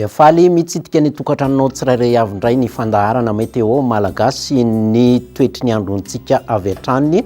Dia faly mitsidika ny tokantranonao tsirairay avy indray ny fandaharana Météo Malagasy ny toetry ny androntsika avy hatrany.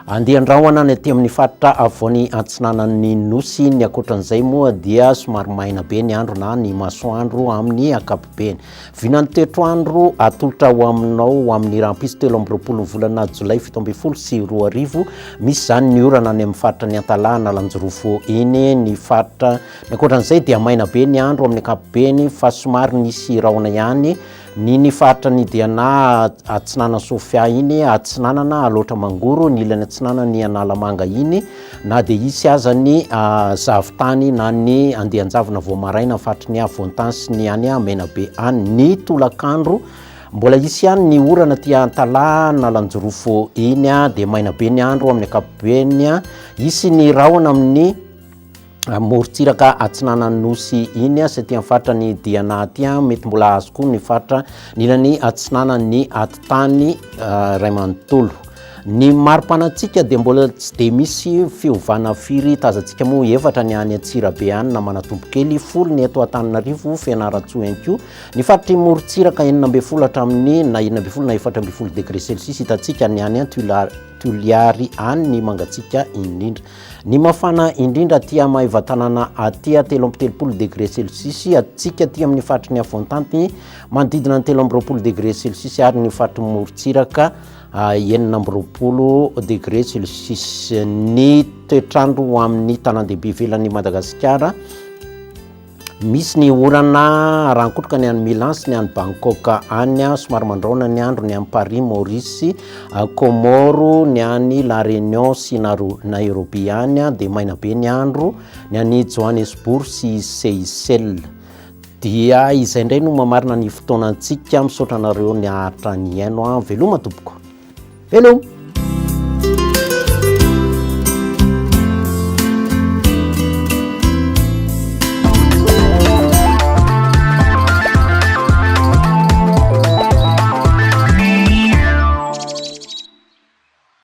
Andian-drahona ny aty amin'ny faritra afovoany atsinanan'ny Nosy. Ny ankoatran'izay moa dia somary maina be ny andro na ny masoandro amin'ny ankapobeny. Vinan'ny toetr'andro atolotra ho aminao ho amin'ny rahampitso 23 ny volana jolay 2017. Misy izany ny orana any amin'ny faritra ny Antalaha, Analanjirofo iny, ny faritra Ny ankoatran'izay dia maina be ny andro amin'ny ankapobeny fa somary nisy rahona ihany Ny ny faritra ny Diana atsinanan'i Sofia iny, atsinanana Alaotra Mangoro, ny ilany atsinanan'i Analamanga iny, na dia hisy aza ny zavon-tany na ny andian-javona vao maraina amin'ny faritry ny afovoan-tany sy ny any Menabe any. Ny tolakandro, mbola hisy ihany ny orana aty Antalaha, Analanjirofo iny, dia maina be ny andro amin'ny ankapobeny, hisy ny rahona amin'ny. Morontsiraka atsinanan'ny Nosy iny sy aty amin'ny faritra ny Diana aty, mety mbola azo koa ny faritra ny ilany atsinanan'ny atitany iray manontolo. Ny mari-panantsika dia mbola tsy dia misy fiovana firy, tazantsika moa efatra ny any Antsirabe any na Manatombokely, 10 ny eto Antananarivo, Fianarantsoa ihany koa, ny faritry morontsiraka 16 hatramin'ny na 16 na 14 degré celsius hitantsika ny any Toliary any ny mangatsiaka indrindra. Ny mafana indrindra aty Maevatanàna aty, 33 degré celsius, antsika aty amin'ny faritry ny afovoan-tany manodidina ny 23 degré celsius ary ny faritry ny morontsiraka 26 degré celsius. Ny toetr'andro ho amin'ny tanàn-dehibe ivelan'i Madagasikara. Misy ny orana rankotroka ny any Milan sy ny any Bangkok any, somary mandrahona ny andro ny any Paris, Maurice, Comores, ny any La Réunion sy Nairobi any dia maina be ny andro, ny any Johannesburg sy Seychelles. Dia izay indray no mamarina ny fotoanantsika, misaotra anareo niaritra nihaino, veloma tompoko. Veloma!